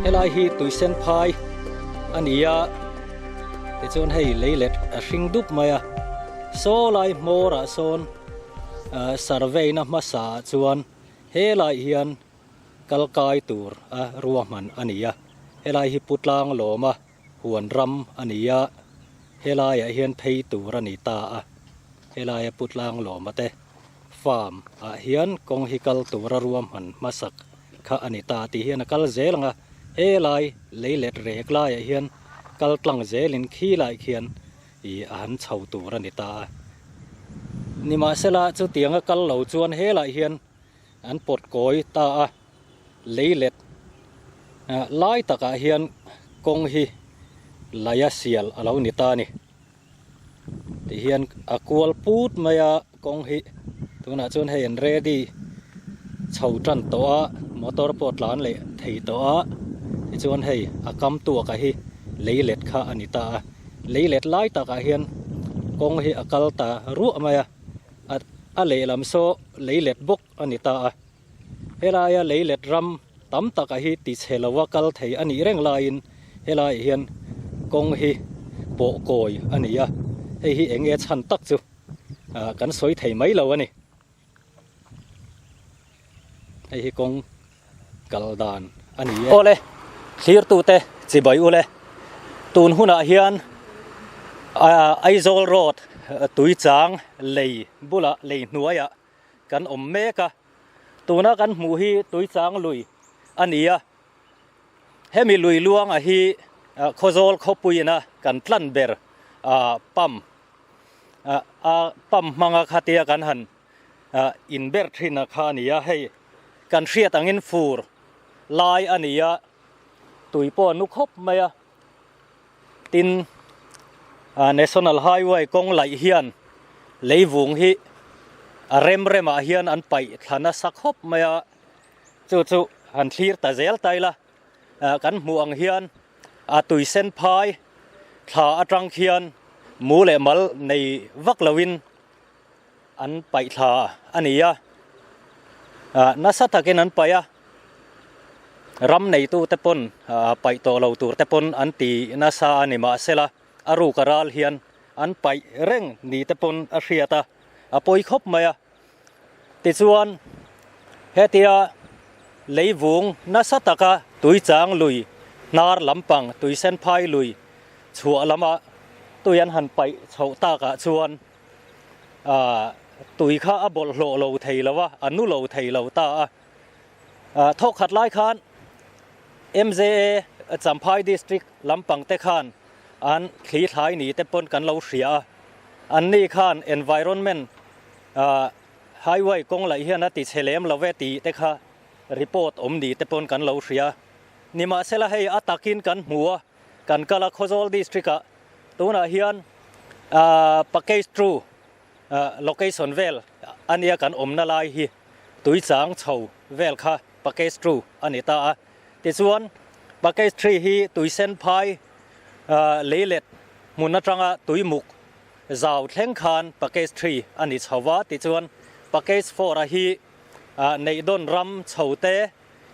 Helai hi tuisen phai a ni a, tichuan hei leilet a hring dup mai a, saw lai hmawrah sawn survey na hmasa ah chuan helai hian kal kai tur a ruahman a ni a, helai hi Putlang lawma huan ram a ni a, helaiah hian phei tur a ni ta a, helaia Putlang lawma te farm ah hian kawng hi kal tura ruahman hmasak kha a ni ta tih hian a kal zel ang a, helai leilet rek laiah hian kal tlang zelin khi lai khian ih a han chho tur a ni ta a. Nimahsela chutianga kal lo chuan helaiah hian an pawt kawi ta a, leilet lai takah hian kawng hi laia sial a lo ni ta a ni. Ti hian a kual put mai a kawng hi tunah chuan hei an ready chho tan tawh a motor pawh tlan leh thei tawh a tichuan hei a kam tuak a hi leilet kha a ni ta a leilet lai takah hian kawng hi a kal ta ruah mai a a lehlam saw leilet bawk a ni ta a helaia leilet ram tam taka hi ti chhe lova kal thei a nih reng laiin helaiah hian kawng hi pawh kawi a ni a, hei hi eng nge chhan tak chu ah kan sawi thei mai lo a ni. Hei hi kawng kal dan a ni e. Awle, thlirtute chibai ule, tun hunah hian Aizawl road tuichang lei bulah lei hnuaiah kan awm mek a. Tuna kan hmuh hi Tuichang lui a ni a, hemi lui luanga hi Khawzawl khawpuiina kan tlan ber pump a pump hmanga khatia kan han inber thin a kha a ni a, hei kan hriat angin fur lai a ni a, tui pawh a nu khawp mai a, tin National Highway kawng laih hian leivung hi a rem remah hian an paih thla nasa khawp mai a, chu chu han thlir ta zel ta ila kan hmuh ang hian a tui sen phai thla atang khian mu leh mal nei vak loin an paih thla a ni a, nasa takin an paih a, ram neitu te pawn paih tawh lo tur te pawn an ti nasa a ni mahsela a ruk a ral hian an paih reng ni te pawn a hriat a, a pawi khawp mai a. Tichuan hetia leivung nasa taka tuichang lui hnar lampang tuisenphai lui chhuah lama tui an han paih chhoh takah chuan Tui kha a bawlhhlawh lo thei lo a, a nu lo thei lo ta a. Thawk khat lai khan MJA Champhai District lampang te khan an thli thlai ni te pawn kan lo hria a. Anni khan environment highway kawng laih hian a ti chhe lem lo ve tih te kha report awm ni te pawn kan lo hria. Nimahsela hei a takin kan hmu a, kan kal a Khawzawl District ah Tunah hian package two location vel a nia kan awmna lai hi tuichang chho vel kha package two a ni ta a. Tichuan package three hi tuisen phai leilet hmun atanga tuimuk zau thleng khan package three a ni chho va. Tichuan package four a hi neihdawn ram chho te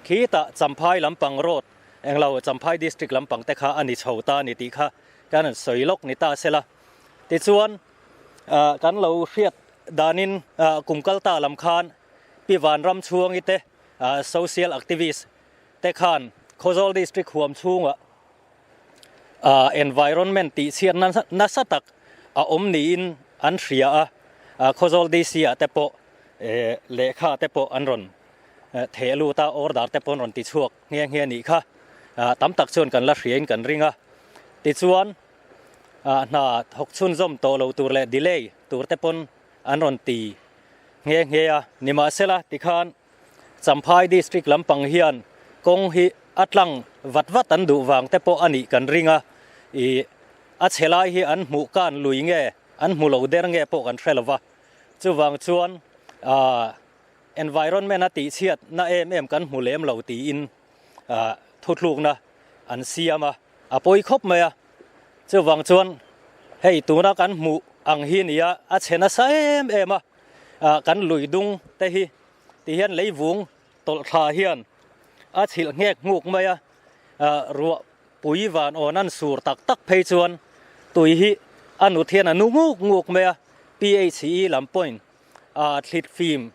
khitah Champhai lampang road Englo Champhai District lampang te kha a ni chho ta a ni tih kha kan han sawi lawk ni ta sela. Tichuan kan lo hriat danin kum kal ta lam khan Pi Vanram Chhuangi te social activist te khan Khawzawl District huam chhungah environment tih chhiat nasa tak a awm niin an hria a, Khawzawl DC ah te pawh lehkha te pawh an rawn theh lut a, order te pawh an rawn ti chhuak nghe nghe a nih kha. Tam tak chuan kan la hriain kan ring a. Tichuan, hna thawk chhunzawm tawh lo tur leh delay tur te pawn an rawn ti nghe nghe a. Nimahsela, tikhan Champhai District lampang hian kawng hi a tlang vat vat an duh vang te pawh a nih kan ring a. Ih, a chhe lai hi an hmuh kan lui nge, an hmu lo der nge pawh kan hre lo va. Chuvang chuan, Environment a tihchhiat na em em kan hmu lem lo tiin thuthlukna an siam a, a pawi khawp mai a. Chuvang chuan hei tuna kan hmuh ang hi nia a chhe nasa em em a, kan lui dung te hi ti hian leivung tawlh thla hian a chhilh nghek nghuk mai a. Ruah pui van awn an sur tak tak phei chuan tui hi a nut hian a nu nguk nguk mai a, PHE lam pawhin thlit fim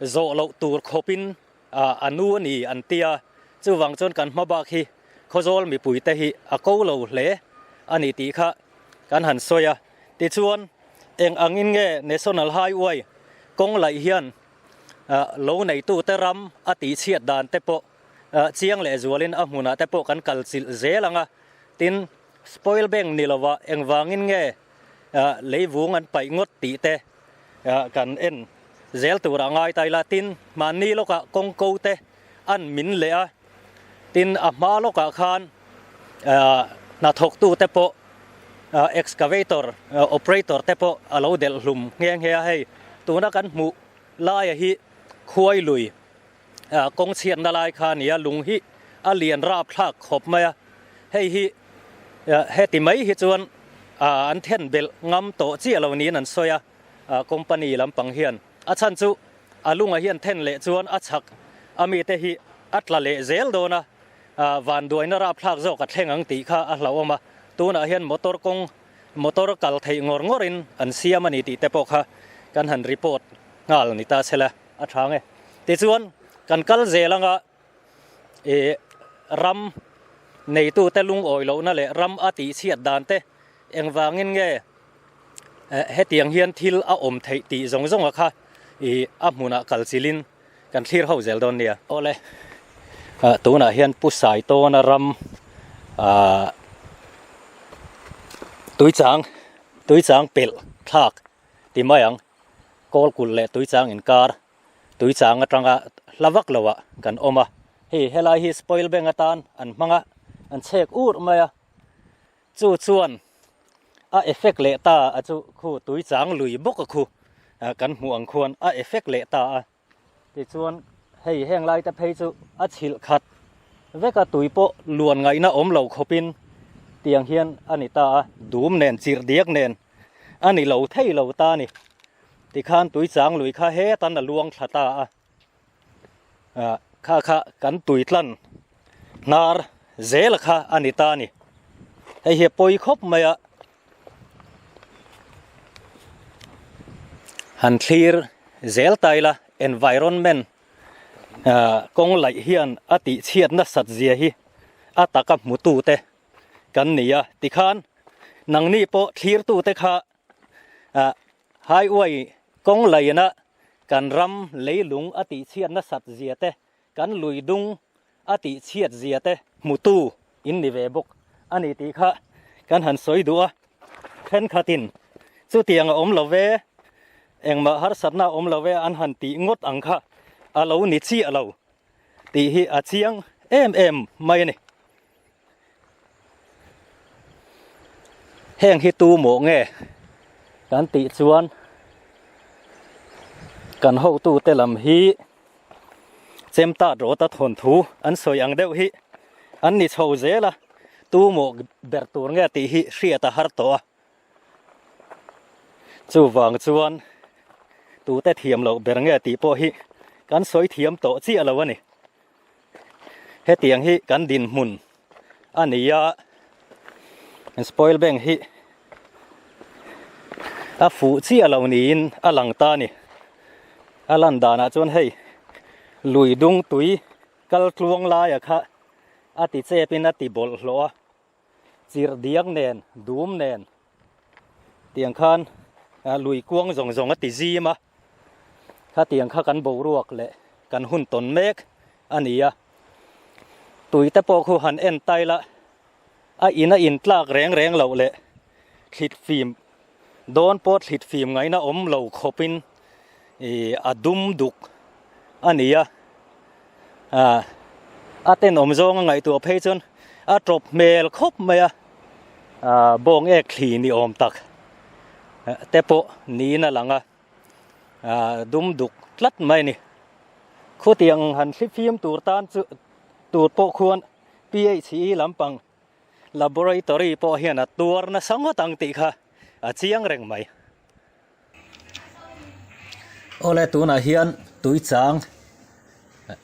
zawh loh tur khawpin a nu a ni an ti a, chuvang chuan kan hma bak hi Khawzawl mipuite hi a ko lo hle a ni tih kha kan han sawi a. Tichuan eng angin nge National Highway kawng laih hian lo neitute ram a tihchhiat dan te pawh Chiang leh zualin a hmunah te pawh kan kal chilh zel ang a, tin spoil bank ni lova engvangin nge leivung an paih ngawt tih te kan en zel turah ngai ta ila, tin hmanni lawkah kawngko te an min leh a, tin a hma lawkah khan hnathawktu te pawh excavator operator te pawh a lo delh hlum nghe nghe a, hei tuna kan hmuh laia hi khuai lui. Kawng chhiatna lai kha a ni a, lung hi a lian rap thlak khawp mai a, hei hi heti mai hi chuan an then belh ngam tawh chiah lo niin an sawi a, company lampang hian a chhan chu a lungah hian then leh chuan a chhak a mite hi a tla leh zel dawn a, vanduaina rap thlak zawk a thleng ang tih kha a hlauhawm a, tunah hian motor kawng motor kal theih ngawr ngawrin an siam a ni tih te pawh kha kan han report nghal ni ta se la. A tha nge. Tichuan, kan kal zel anga ih ram neitute lungawi lohna leh ram a tihchhiat dan te engvangin nge hetiang hian thil a awm theih tih zawng zawnga kha ih a hmunah kal chilin kan thlir ho zel dawn nia. Awle, tunah hian Pu Saitawna ram ah tuichang tuichang pelh thlak ti mai ang. Kawl kulh leh tuichang inkar, tuichang atanga hla vak lo ah kan awm a. Hei helai hi spoil bank atan an hmang a, an chhek ur mai a. Chu chuan a effect leh ta a chu khu tuichang lui bawk a khu kan hmuh ang khuan a effect leh ta a. Tichuan hei heng lai te phei chu a chhilh khat vek a, tui pawh luan ngaihna awm lo khawpin tiang hian a ni ta a, dum nen chirh diak nen a ni lo thei lo ta a ni. Tikhan tui chang lui kha hetan a luang thla ta a, ah kha kha kan tui tlan hnar zel kha a ni ta a ni. Hei hi a pawi khawp mai a. Han thlir zel ta ila environment kawng laih hian a tih chhiat nasat zia hi a taka hmutu te kan ni a tikhan nangni pawh thlirtu te kha highway kawng laihna kan ram leilung a tih chhiat nasat zia te kan lui dung a tih chhiat zia te hmutu in ni ve bawk a ni tih kha kan han sawi duh a, thenkhatin chutiang a awm lo ve, engmah harsatna a awm lo ve an han tih ngawt ang kha a lo ni chiah lo tih hi a chiang em em mai a ni. Heng hi tu mawh nge kan tih chuan kan hotute lam hi Chemtat rawta thawnthu an sawi ang deuh hi an ni chho zel a, tu mawh ber tur nge tih hi hriat a har tawh a. Chuvang chuan tute thiam loh ber nge tih pawh hi kan sawi thiam tawh chiah lo a ni. Hetiang hi kan dinhmun a ni a, spoil bank hi a fuh chiah lo niin a lang ta a ni. A lan danah chuan hei lui dung tui kal tluang laia kha a ti chepin a ti bawlhhlawh a, chirh diak nen dum nen tiang khan lui kuang zawng zawng a ti zim a. Khatiang kha kan boruak leh kan hun tawn mek a ni a, tui te pawh khu han en tai la, a in a in tlak reng reng loh leh thlit fim dawn pawh thlit fim ngaihna awm lo khawpin ih a dum duk a ni a, ah a tenawm zawnga ngaihtuah phei chuan a tawp hmel khawp mai a, ah bawng ek thli ni awm tak te pawh niin a lang a. ah dum duk tlat mai a ni. Khutiang han thli fim tur tan chu tur pawh khuan PHE lampang laboratory pawh hian a tuar nasa ngawt ang tih kha a chiang reng mai. Awle tunah hian tuichang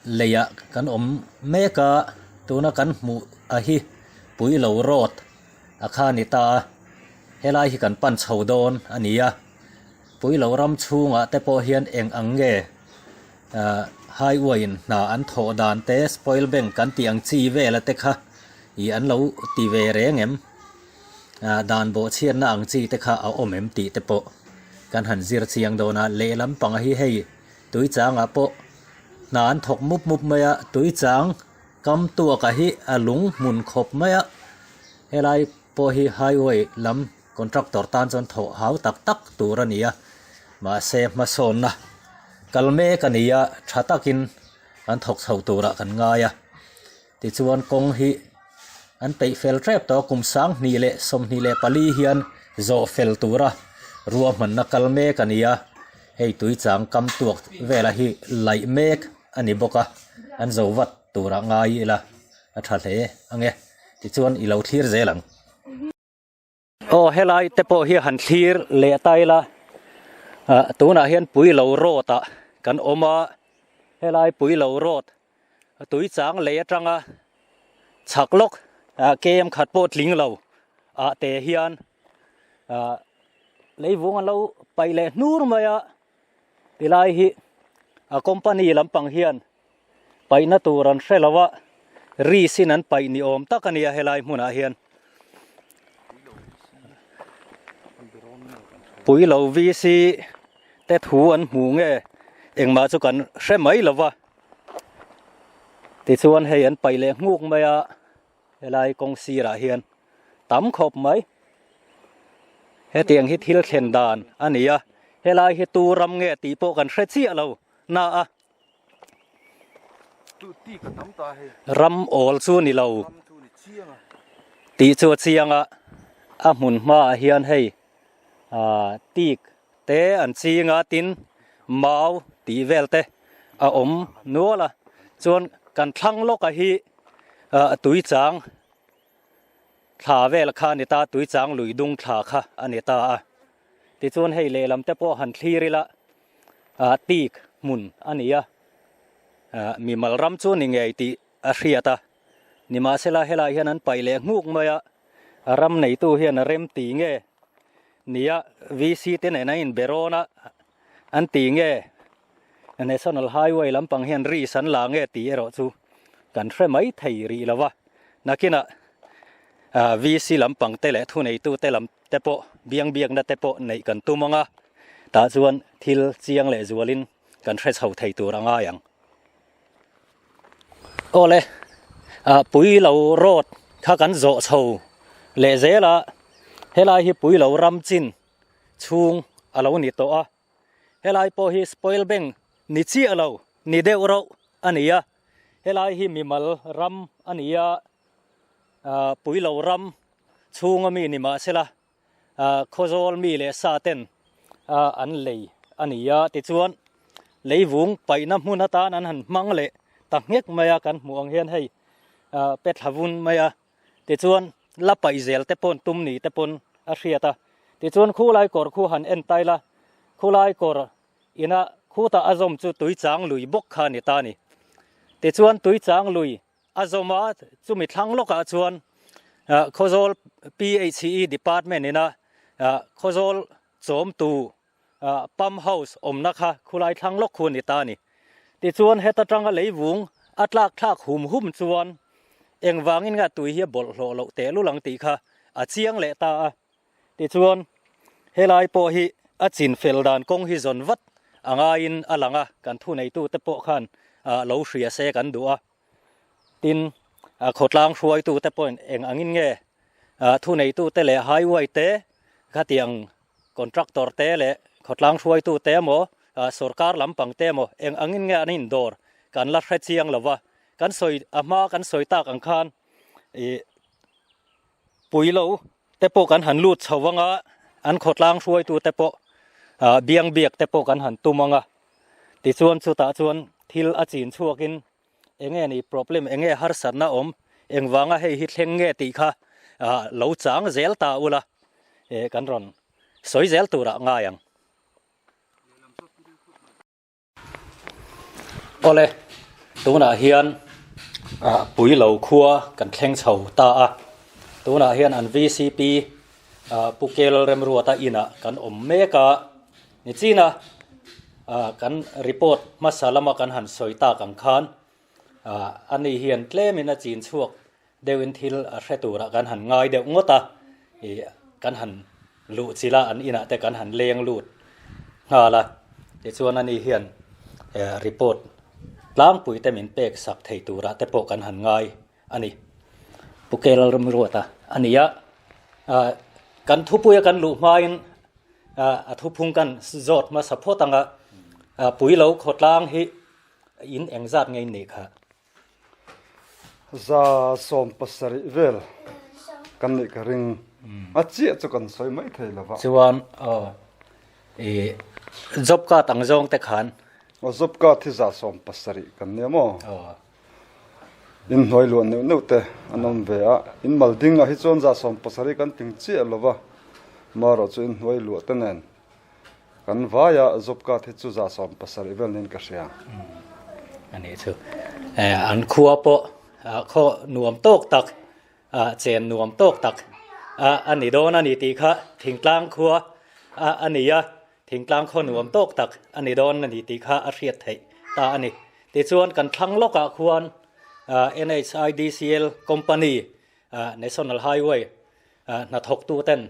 leiah kan awm mek a, tuna kan hmuh a hi Puilo road a kha a ni ta a, helai hi kan pan chho dawn a ni a, Puilo ram chhungah te pawh hian eng ang nge ah highway in hna an thawh dan te spoil bank kan tih ang chi vel a te kha ih an lo ti ve reng em ah dan bawhchhiatna ang chi te kha a awm em tih te pawh kan han zir chiang dawn a, lehlam panga hi hei tui changah pawh hna an thawk mup mup mai a, tui chang kam tuaka hi a lung hmun khawp mai a, helai pawh hi highway lam contractor tan chuan thawh hau tak tak tur a ni a, mahse hmasawnna kal mek a ni a, tha takin an thawk chho turah kan ngai a, tichuan kawng hi an peih fel tep tawh a, kum 2024 hian zawh fel tura ruahmanna kal mek a ni a, hei tuichang kam tuak vela hi laih mek a ni bawk a, an zo vat turah ngai ila a tha hle ang e, tichuan i lo thlir zel ang. Aw helai te pawh hi han thlir leh ta ila ah tunah hian Puilo road ah kan awm a helai Puilo road tui chang lei atanga chhak lawk ah kem khat pawh tling lo ah te hian ah leivung an lo paih leh hnur mai a tilai hi a company lampang hian paihna tur an hre lo a, ris in an paih ni awm tak a nia helai hmunah hian. Puilo VC te thu an hmu nge engmah chu kan hre mai lo va, tichuan hei an paih leh nghuk mai a helai kawng sirah hian tam khawp mai. Hetiang hi thil thlen dan a ni a, helai hi tu ram nge tih pawh kan hre chiah lo na a. Ram awl chu ni lo tih chu a chiang a, a hmun hmaah hian hei ah tik te an ching a tin mau tih vel te a awm nual a chuan kan thlang lawk a hi ah tui chang thla vel kha a ni ta tui chang lui dung thla kha a ni ta a tichuan hei lehlam te pawh han thlir ila. ah tik hmun a ni a ah mimal ram chu ni ngei tih a hriat a nimahsela helai hian an paih leh nghuk mai a a ram neitu hian a rem ti nge nia VC te nen an inbe rawn a an ti nge National Highway lampang hian risk an la nge tih erawh chu kan hre mai thei rih lo va nakinah ah VC lampang te leh thuneitu te lam te pawh biang biakna te pawh neih kan tum ang a, tah chuan thil chiang leh zualin kan hre chho thei tur a ngai ang. Awle, ah Puilo road kha kan zawh chho leh zel a, helai hi Puilo ram chin chhung a lo ni tawh a, helai pawh hi spoil bank ni chiah lo ni deuh rauh a ni a, helai hi mimal ram a ni a, ah Puilo ram chhunga mi ni mahsela Khawzawl mi leh sa ten an lei a ni a, tichuan leivung paihna hmun atan an han hmang leh ta nghek mai a, kan hmuh ang hian hei pe thla vun mai a, tichuan la paih zel te pawn tum ni te pawn a hriat a, tichuan khulai kawr khu han en tai la, khulai kawr ina khutah a zawm chu tuichang lui bawk kha a ni ta a ni, tichuan tuichang lui A zawm a, chumi thlang lawkah chuan Khawzawl PHE Department ina Khawzawl chawmtu Pump House awmna kha khulai thlang lawk khu a ni ta a ni. Tichuan heta tanga leivung a tlak thlak hum hum chuan engvangin nge tui hi a bawlhhlawh loh tehlul ang tih kha a chiang leh ta a. Tichuan helai pawh hi a chin fel dan kawng hi zawn vat a ngaiin a lang a, kan thuneitute pawh khan lo hria se kan duh a. Tin, khawtlang hruaitute pawhin eng angin nge thuneitute leh highway te khatiang contractor te leh khawtlang hruaitute emaw sorkar lampang te emaw eng angin nge an indawr kan la hre chiang lo va. Kan sawi a hma kan sawi tak ang khan ih pui lo te pawh kan han lut chho vang a, an khawtlang hruaitute pawh biang biak te pawh kan han tum ang a. Tichuan chutah chuan thil a chin chhuakin eng nge ni problem eng nge harsatna awm engvanga hei hi thleng nge tih kha lo chang zel ta ula kan rawn sawi zel turah ngai ang. Awle, tunah hian Puilo khua kan thleng chho ta a, tunah hian an VCP Pu Kel Remruata inah kan awm mek a, nichina kan report hmasa lama kan han sawi tak ang khan ani hian tlemin a chin chhuak deuhin thil a hre turah kan han ngai deuh ngawt a, ih kan han luh chilh a, an inah te kan han leng lut nghal a, tichuan ani hian report tlangpui te min pek sak thei turah te pawh kan han ngai a ni. Pu Kel Ramruata a ni a, kan thupuia kan luh hmain a thuphung kan zawt hmasa phawt ang a, Puilo khawtlang hi in engzat nge in nih kha? 170 vel kan nih ka ring. A chiah chu kan sawi mai thei lo va. Chuan aw i job card ang zawng te khan. Aw job card hi 170 kan nia maw? Aw. In hnuai luah neuh neuh te an awm ve a. In mal ding ah hi chuan 170 kan tling chiah lo va. Marawh chu in hnuai luah te nen Kan vaia job card hi chu 170 vel niin ka hria. A nih chu. An khua pawh khaw nuam tawk tak, chen nuam tawk tak a ni dawn a ni tih kha thingtlang khua a ni a, thingtlang khaw nuam tawk tak a ni dawn a ni tih kha a hriat theih ta a ni. Tichuan kan thlang lawkah khuan NHIDCL company National Highway hnathawktuten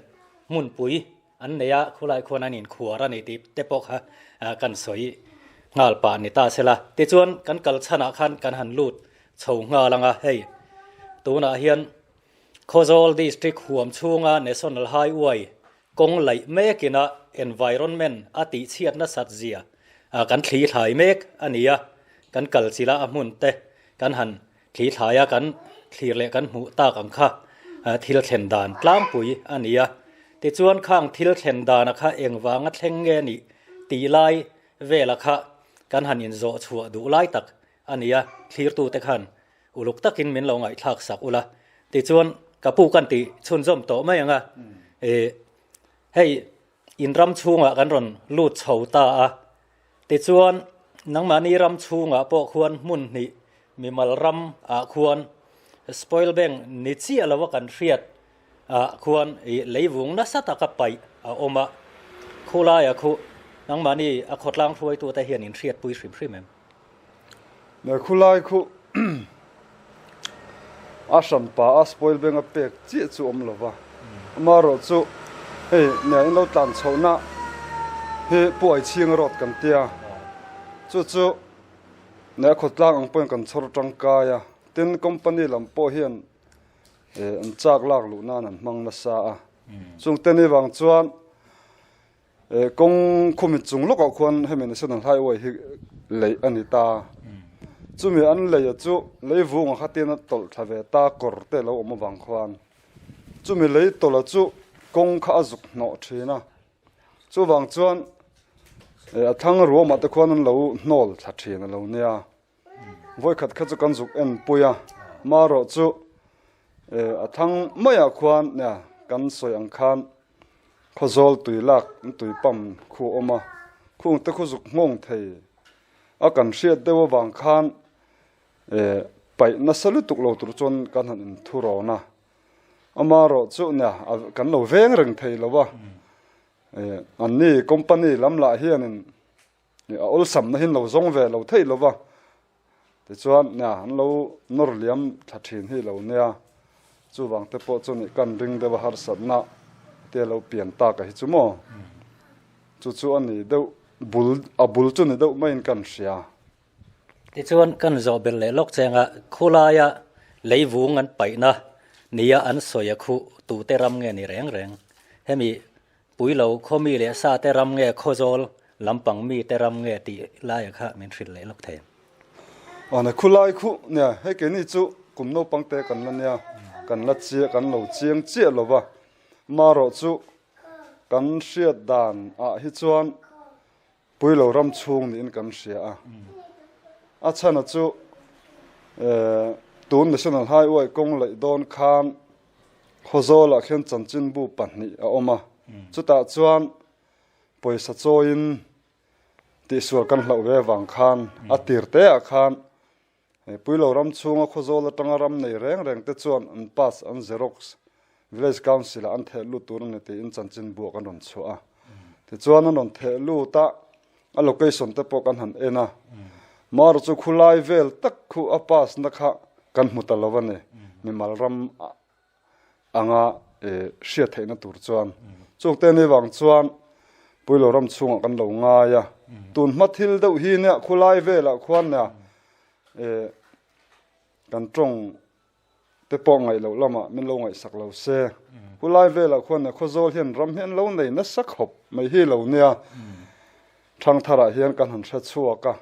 hmunpui An nei a, khulai khuan an inkhuar a ni tih te pawh kha kan sawi nghal pah ni ta sela. Tichuan kan kal chhanah khan kan han lut chho nghal ang a, hei tunah hian Khawzawl District huam chhunga National Highway kawng laih mekina environment a tihchhiat nasat zia kan thli thlai mek a ni a, kan kal chila a hmun te kan han Thli thlaia kan thlir leh kan hmuh tak ang kha thil thlen dan tlangpui a ni a. Tichuan khang thil thlen dana kha engvanga thleng nge nih tih lai vela kha kan han inzawh chhuah duh lai tak a ni a, thlirtute khan uluk takin min lo ngaihthlak sak ula. Tichuan ka pu kan tih chhunzawm tawh mai ang a, hei in ram chhungah kan rawn lut chho ta a, Tichuan, nangmahni ram chhungah pawh khuan hmun hnih mimal ram ah khuan spoil bank ni chiah lova kan hriat ah khuan ih leivung nasa taka paih a awm a, khulaiah khu nangmahni a khawtlang hruaitute hian in hriatpui hrim hrim em? Ne khulai khu a hran pa a spoil bank a pek chiah chu awm lo va, amaherawh chu hei ne in lo tlan chhohna hi puai chhing road kan tia chu chu ne a khawtlang ang pawhin kan chhawr tangkai a, tin company lam pawh hian an chak lak luh nan an hmang nasa a, chungte ni vang chuan. Kawng khumi chung lawkah khuan hemi National Highway hi leih a ni ta. Chumi an leia chu lei vunga kha tin a tawlh thla ve ta kawr te lo awm avang khuan. Chumi lei tawlha chu kawng kha a zuk hnawh thin a. Chuvang chuan a thlang ruamah te khuan an lo hnawl thla thin a lo nia. Vawikhat kha chu kan zuk en pui a, marawh chu a thang maiah khuan nia kan sawi ang khan Khawzawl tui lak tui pump khu a awm a, khung te khu zuk nghawng thei a kan hriat deuh avang khan paih nasa lutuk lo tur chuan kan han inthurawn a, amarawh chu nia kan lo veng reng thei lo a, anni company lam lah hianin A awlsamna hi an lo zawng ve lo thei lo va, tichuan nia an lo nawr liam thla thin hi lo nia, chuvang te pawh chu nih kan ring deuh a harsatna te a lo pian tak a hi chu maw, chu chu a ni deuh bul a bul chu ni deuh maiin kan hria. Tichuan kan zawh belh leh lawk cheng a, khulaia leivung an paihna nia an sawi a khuh tute ram nge ni reng reng, hemi Puilo khaw mi leh sa te ram nge Khawzawl lampang mi te ram nge tih laia kha min hrilh leh lawk thei. Aw ne khulai khu nia hei keini chu kum naupang te kan la nia kan la chiah kan lo chiang chiah lo va marawh chu kan hriat dan ah hi chuan Puilo ram chhung niin kan hria a a chhana chu tun National Highway kawng laih dawn khan Khawzawlah khian chanchinbu pahnih a awm a, chutah chuan pawisa chawiin tihsual kan hlauh ve avang khan a tir teah khan Puilo ram chhunga Khawzawl atanga ram nei reng reng te chuan an pass an xerox Village Council ah an theh lut tur a ni tiin chanchin buah kan rawn chhuah a. Tichuan an rawn theh lut a, a location te pawh kan han en a. Mar chu khulai vel tak khu a pass na kha kan hmu ta lo a ni, mimal ram anga hriat theihna tur chuan. Chungte ni vang chuan Puilo ram chhungah kan lo ngai a. Tun hma thil deuh hi nia khulai velah khuan nia kan tawng te pawh ngaih loh lamah min lo ngaihsak lo se. Khulai velah khuan nia Khawzawl hian ram hi an lo nei nasa khawp mai hi lo nia. Thangtharah hian kan han hre chhuak a.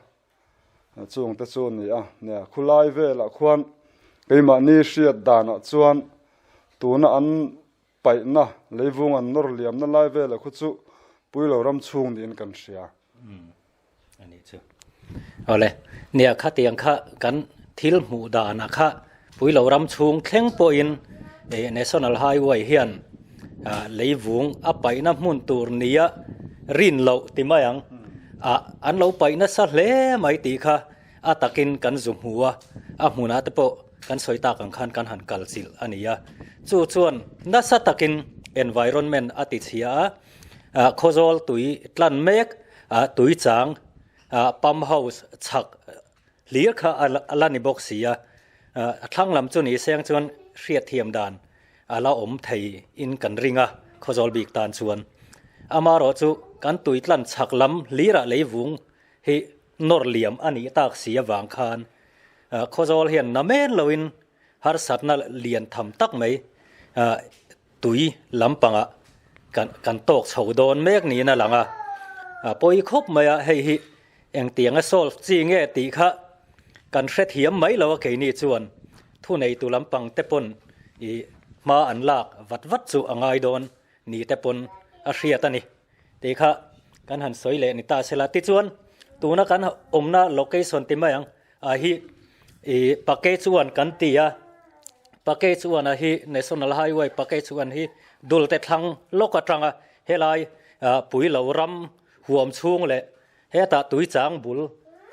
Chung te chu a ni a, nia khulai velah khuan keimahni hriat danah chuan tuna an paihna leivung an nawr liamna lai velah khu chu Puilo ram chhung niin kan hria. A nih chu. Awle, nia khatiang kha kan thil hmuh danah kha Puilo ram chhung thleng pawhin National Highway hian leivung a paihna hmun tur nia rin loh ti mai ang a an lo paih nasa hle mai tih kha a takin kan zu hmu a, a hmunah te pawh kan sawi tak ang khan kan han kal chilh a ni a. Chu chuan nasa takin environment a ti chhia a, Khawzawl tui tlan mek tui chang pump house chhak Hlir kha a la ni bawk si a, a thlang lam chu ni seng chuan hriatthiam dan a la awm thei in kan ring a, Khawzawl bik tan chuan. Amarawh chu kan tui tlan chhak lam hlirah leivung hi nawr liam a nih tak si avang khan Khawzawl hian na men loin harsatna lian tham tak mai tui lampangah kan kan tawk chho dawn mek niin a lang a, a pawi khawp mai a, hei hi engtianga solve chi nge tih kha kan hrethiam mai lo a keini chuan thuneitu lampang te pawn ih hma an lak vat vat chu a ngai dawn ni te pawn a hriat a ni tih kha kan han sawi leh ni ta sela tichuan tuna kan awmna location ti mai ang ah hi ih package one kan ti a. Package one a hi National Highway Package one hi dulte thlang lawk atanga helai Puilo ram huam chhung leh hetah tuichang bul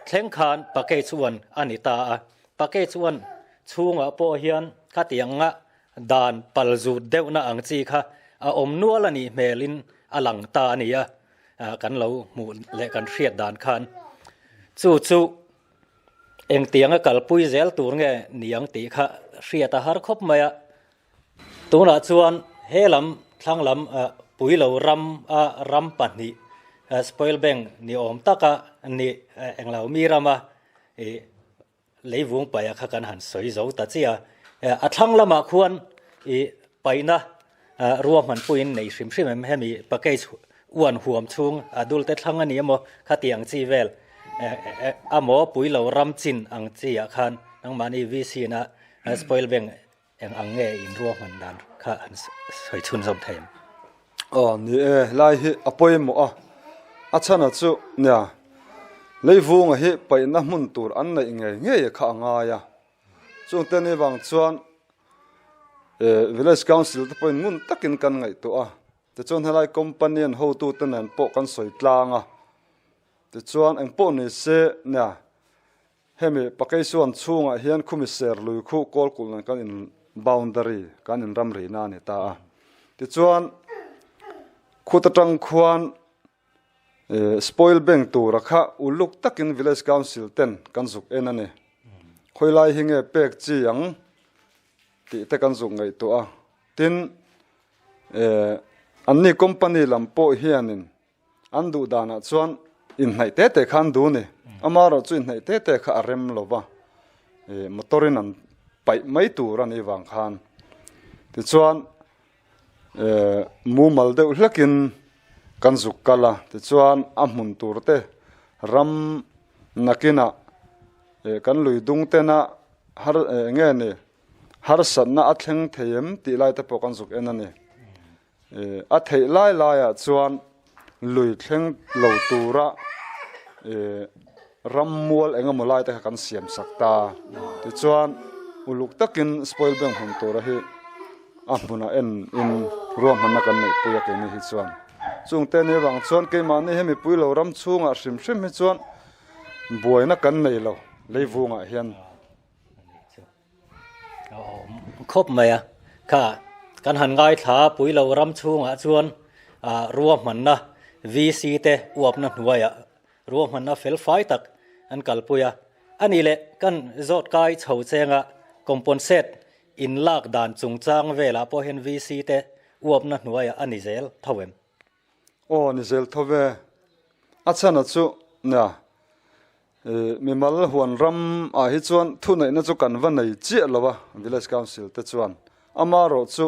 thleng khan Package one a ni ta a. Package one chhungah pawh hian khatianga dan pal zut deuhna ang chi kha a awm nual a nih hmelin a lang ta a ni a, kan lo hmuh leh kan hriat dan khan chu chu Engtianga kalpui zel tur nge niang tih kha hriat a har khawp mai a. Tunah chuan he lam thlang lam Puilo ram a ram pahnih Spoil Bank ni awm taka ni englo mi rama ih leivung paih a kha kan han sawi zo ta chiah a. A thlang lamah khuan ih paihna Ruahman puiin nei hrim hrim em hemi package uan huam chhung a dulte thlang a ni emaw khatiang chi vel amaw puilo ram chin ang chi ah khan nangmahni VC na spoil bank eng ang nge in ruahman dan kha an sawi chhunzawm thei em? Aw ni e, helai hi a pawimawh a, a chhan a chu nia leivunga hi paihna hmun tur an neih ngei ngei kha a ngai a, chungte ni vang chuan Village Council te pawhin ngun takin kan ngaihtuah a, tichuan helai company an hotute nen pawh kan sawi tlang a, tichuan engpawh ni se nia hemi Pakeisuan chhungah hian khumi ser lui khu Kawlkulh nen kan in boundary kan in ramrihna a ni ta a, tichuan khut atang khuan Spoil bank tura kha uluk takin Village Council ten kan zuk en a ni. Khawilai hi nge pek chi ang tih te kan zuk ngaihtuah a. Tin, anni company lam pawh hianin an duh danah chuan inhnaih te te kha an duh a ni. Amaherawhchu inhnaih te te kha a rem lo va, motor in an paih mai tur a nih vang khan. Tichuan, Mumal deuh hlekin kan zuk kal a, tichuan a hmun tur te ram nakinah kan lui dung tena har eng nge ni harsatna a thleng thei em tih lai te pawh kan zuk en a ni. A theih lai laiah chuan lui thleng lo tura ram mual eng emaw lai te kha kan siam sak ta. Tichuan uluk takin spoil bank hmun tura hi a hmunah en in ruahmanna kan neih pui a keini hi chuan. Chungte ni avang chuan keimahni hi mipui lo ram chhungah hrim hrim hi chuan buaina kan nei lo leivungah hian. Khawp mai a, kha kan han ngaithla pui lo ram chhungah chuan ruahmanna VC te uapna hnuaiah ruahmanna fel fai tak an kalpui a. A nih leh kan zawt kai chho chenga componsate inlak dan chungchang velah pawh hian VC te uapna hnuaiah a ni zel tho em? Aw ni zel tho ve. A chhan a chu nia mimal huan ram ah hi chuan thuneihna chu kan va nei chiah lo a village council te chuan amarawh chu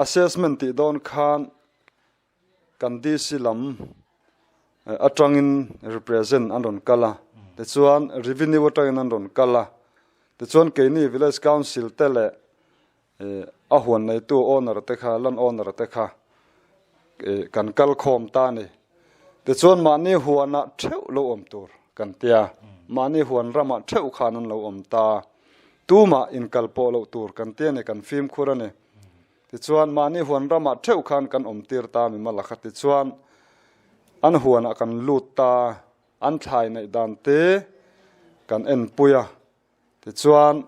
assessment tih dawn khan kan DC lam atangin represent an rawn kal a tichuan revenue atangin an rawn kal a tichuan keini village council te leh A huan neitu owner te kha, land owner te kha kan kal khawm ta a ni. Tichuan mahni huanah theuh lo awm tur kan tia, mahni huan ramah theuh khan an lo awm ta. Tumah inkal pawh loh tur kan tia ni, kan fimkhur a ni. Tichuan mahni huan ramah theuh khan kan awm tir ta mi mala kha. Tichuan an huanah kan lut ta, an thlai neih dan te kan enpui a. Tichuan,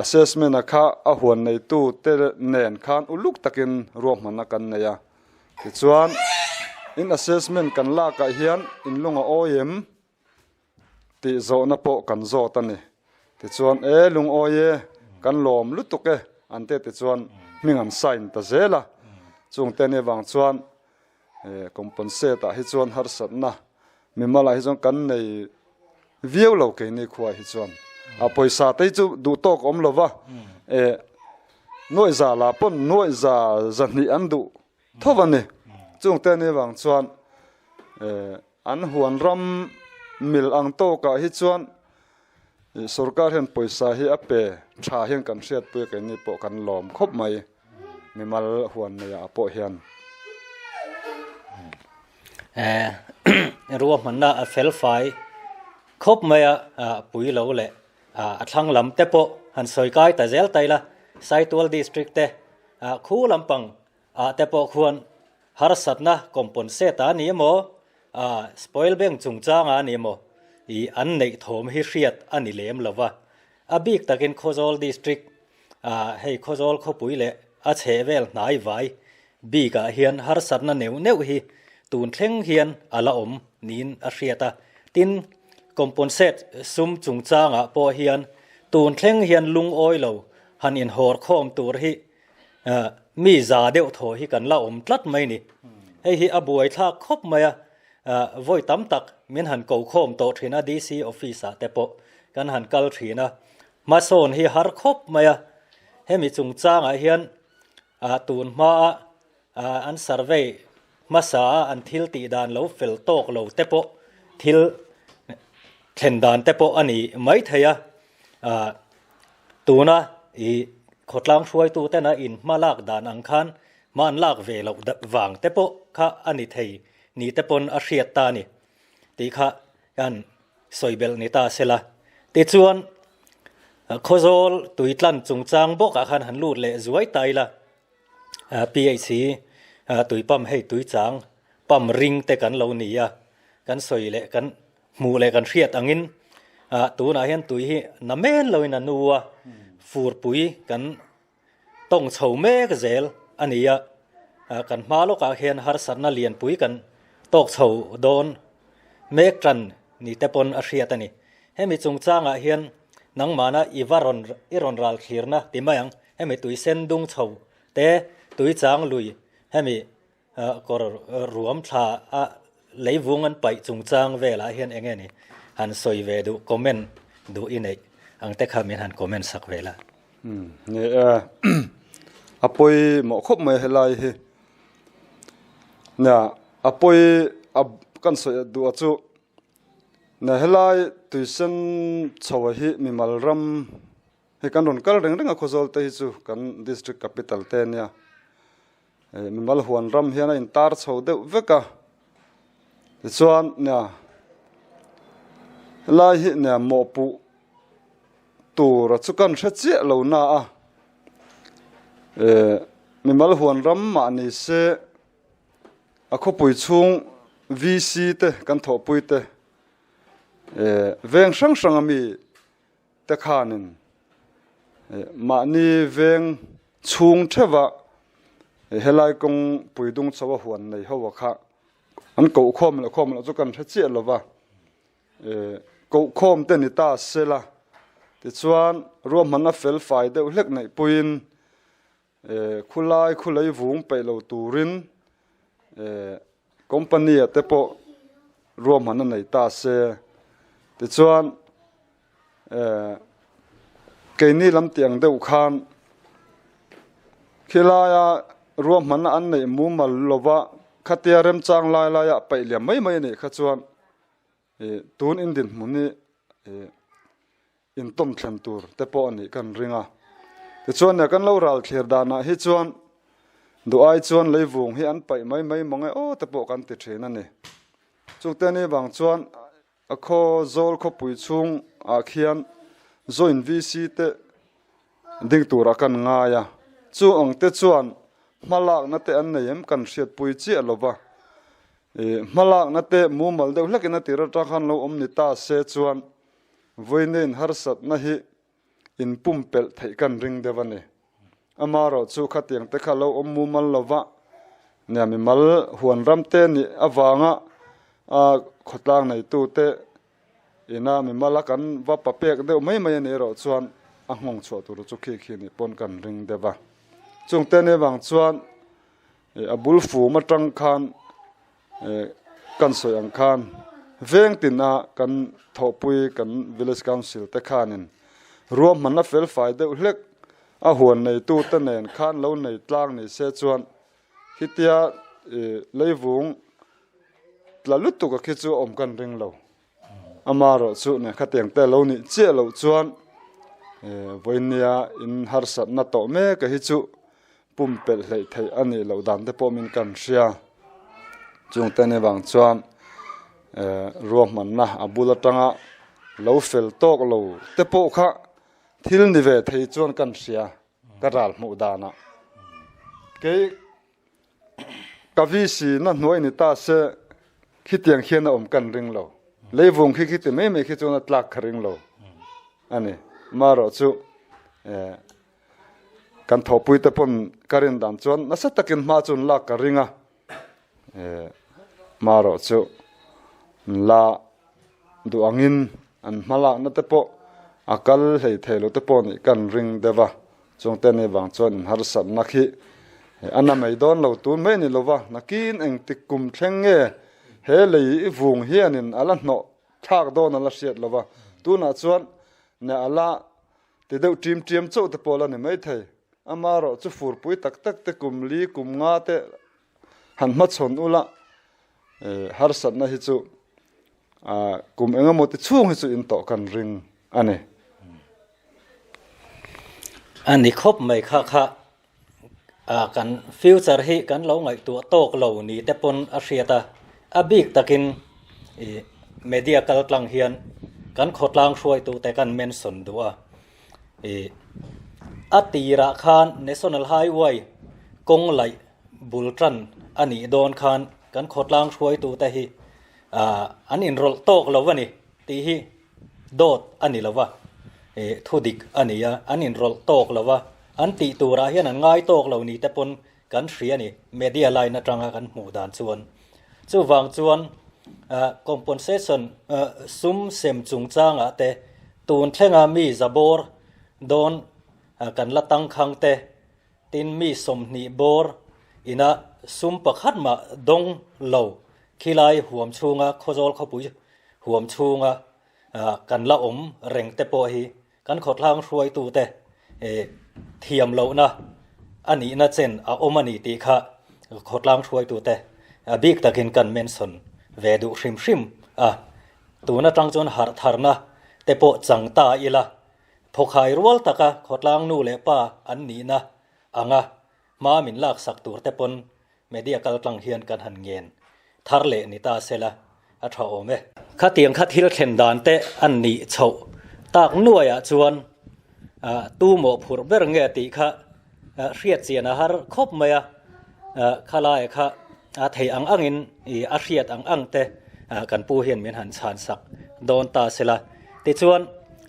assessment-a kha a huan neitu te nen khan uluk takin ruahmanna kan nei a. Tichuan, in assessment kan lakah hian in lung a awi em tih zawhna pawh kan zawt a ni. Tichuan, e lungawi e, kan lawm lutuk e an ti a tichuan hming an sign ta zel a. Chungte nih avang chuan compensate ah hi chuan harsatna mimal ah hi chuan kan nei viau lo keini khua hi chuan a pawisa te hi chu duh tawk awm lova eh nuaih za lah pawn nuaih za zahnih an duh tho a ni chung te ni vang chuan eh an huan ram mil ang tawk ah hi chuan sorkar hian pawisa hi a pe tha hian kan hriatpui a keini pawh kan lawm khawp mai. Mimal huan nei ah pawh hian. Ruahmanna a fel fai khawp mai a, pui lo leh a thlang lam te pawh han sawi kai ta zel ta ila, Saitual District te khu lampang ah te pawh khuan harsatna compensate a ni emaw, spoil bank chungchang a ni emaw ih an neih thawm hi hriat a ni lem lo va. A bik takin Khawzawl District ah hei Khawzawl khawpui leh a chheh vel hnai vai bikah hian harsatna neuh neuh hi tun thleng hian a la awm niin a hriat a. Tin, componsate sum chungchangah pawh hian tun thleng hian lungawi lo han inhawr khawm tur hi mi za deuh thaw hi kan la awm tlat mai ni. Hei hi a buaithlak khawp mai a, vawi tam tak min han ko khawm tawh thin a DC office ah te pawh kan han kal thin a, hmasawn hi har khawp mai a. Hemi chungchangah hian tun hmaa an survey hmasa a an thil tih dan lo fel tawk lo te pawh thil thlen dan te pawh a ni mai thei a. Tuna i khawtlang hruaitu tena in hma lak dan ang khan hma an lak ve loh vang te pawh kha a ni thei ni te pawn a hriat ta a ni tih kha kan sawi belh ni ta sela. Tichuan Khawzawl tuitlan chungchang bawkah khan han lut leh zuai ta ila PHC tui pump hei tuichang pump ring te kan lo ni a, kan sawi leh kan Hmuh leh kan hriat angin tunah hian tui hi na men loin a nu a, furpui kan tawng chho mek zel a ni a, kan hma lawkah hian harsatna lianpui kan tawk chho dawn mek tan ni te pawn a hriat a ni. Hemi chungchangah hian nangmahna i va rawn i rawn ral thlirna ti mai ang, hemi tui sen dung chho te, tui chang lui hemi Kawr ruam thla a leivung an paih chungchang velah hian eng nge ni han sawi ve duh comment duh i neih ang te kha min han comment sak ve la. Ni e, a pawimawh khawp mai helai hi. Nia, a pawi a kan sawi duh a chu nia helai tuisen chho a hi mimal ram Hei kan rawn kal reng reng a Khawzawl te hi chu kan district capital te ania. Mimal huan ram hian a intar chho deuh vek a. Tichuan nia helai hi nia mawhpuh tur a chu kan hre chiah lo na a. Mimal huan ram mah ni se a khawpui chhung VC te kan thawhpui te veng hrang hrang a mi te khanin Mahni veng chhung theuha helai kawng pui dung chho a huan nei ho a kha an koh khawm leh khawm loh chu kan hre chiah lo va. Koh khawm te ni ta sela tichuan ruahmanna fel fai deuh hlek neih puiin Khulai khulei vung peih lo turin company ah te pawh ruahman a nei ta se. Tichuan keini lam tih ang deuh khan khilaia ruahman an neih mumal lova khatia remchang lai laia peih liam mai mai a nih kha chuan tun in dinhmun hi intawm thlen tur te pawh a nih kan ring a. Tichuan nia kan lo ral thlir danah hi chuan duh ai chuan leivung hi an paih mai mai mawng e aw te pawh kan ti thin a ni. Chungte ni vang chuan a khaw zawl khawpui chhung ah khian joint VC te ding turah kan ngai a. Chu ang te chuan hmalakna te an nei em kan hriatpui chiah lo va. Hmalakna te mumal deuh hlekin a tir atang khan lo awm ni ta se chuan Vawiin harsatna hi inpumpelh theih kan ring deuh a ni. Amaherawh chu khatiang te kha lo awm mumal lova, nia mimal huan ram te nih avanga a khawtlang neitu te ina mimal a kan va pa pek deuh mai mai a nih erawh chuan a nghawng chhuah tur chu khi khi nih pawn kan ring deuh a. Chungte nih avang chuan a bul fum atang khan Kan sawi ang khan veng tina kan thawhpui kan Village Council te khanin ruahmanna felfai deuh hlek a huan neitute nen khan lo nei tlang ni se chuan khitia leivung tla lutuk a khi chu awm kan ring lo. Amaherawh chu nen khatiang te lo nih chiah loh chuan vawinia in harsatna tawh mek a hi chu pumpelh hleih theih a nih loh dan te pawh min kan hria. Chungte ni vang chuan ruahmanna a bul atanga lo fel tawk lo te pawh kha thil ni ve thei chuan kan hria ka ral hmuh danah. Kei Ka VC na hnuai ni ta se khitiang khian a awm kan ring lo. Leivung khi khiti mai mai khi chuan a tlak ka ring lo a ni. Marawh chu kan thawhpui te pawn ka rin dan chuan nasa takin hma chu an lak ka ring a. Marawh chu an la duh angin an hma lakna te pawh a kal hlei thei lo te pawh nih kan ring deuh a. Chungte ni vang chuan in harsatna khi a na mai dawn lo tun mai ni lova, nakin engtik kum thleng nge he lei i vung hianin a la hnawh thlak dawn a la hriat lova, tunah chuan ne a la ti deuh ṭim ṭiam chauh te pawh la ni maithei. Amaherawh chu furpui tak tak te kum li kum nga te han hmachhawn ula harsatna hi chu Kum eng emaw ti chhung hi chu in tawh kan ring a ni. A ni khawp mai kha kha kan future hi kan lo ngaihtuah tawk lo ni te pawn a hriat a, a bik takin ih media kal tlang hian kan khawtlang hruaitu te kan mention duh a, ih a tirah khan National Highway kawng laih bul tan a nih dawn khan kan khawtlang hruaitu te hi An inrawlh tawk lo a ni tih hi dawt a ni lo va, thu dik a ni a, an inrawlh tawk lo va, an tih turah hian an ngai tawk lo ni te pawn kan hria a ni, media line atanga kan hmuh dan chuan. Chuvang chuan compensation sum sem chungchangah te tun thlenga mi zabawr dawn kan la tangkhang te, Tin, mi 20 bawr ina sum pakhat mah dawng lo khilai huam chhunga Khawzawl khawpui huam chhunga kan la awm reng te pawh hi kan khawthlang hruaitute thiam lohna a nihna chen a awm a ni tih kha khawtlang hruaitute bik takin kan mention ve duh hrim hrim a. Tun atang chuan harh tharna te pawh chang ta ila Thawkhai rual taka khawtlang nu leh pa an nihna anga hma min laksak tur te pawn media kaltlang hian kan han ngen thar leh ni ta sela a tha awm e. Khatiang kha thil thlen dan te an nih chhoh tak nuaiah chuan tu mawhphurh ber nge tih kha hriat chian a har khawp mai a, khalai kha a theih ang angin a hriat ang ang te kan pu hian min han chhan sak dawn ta sela. Tichuan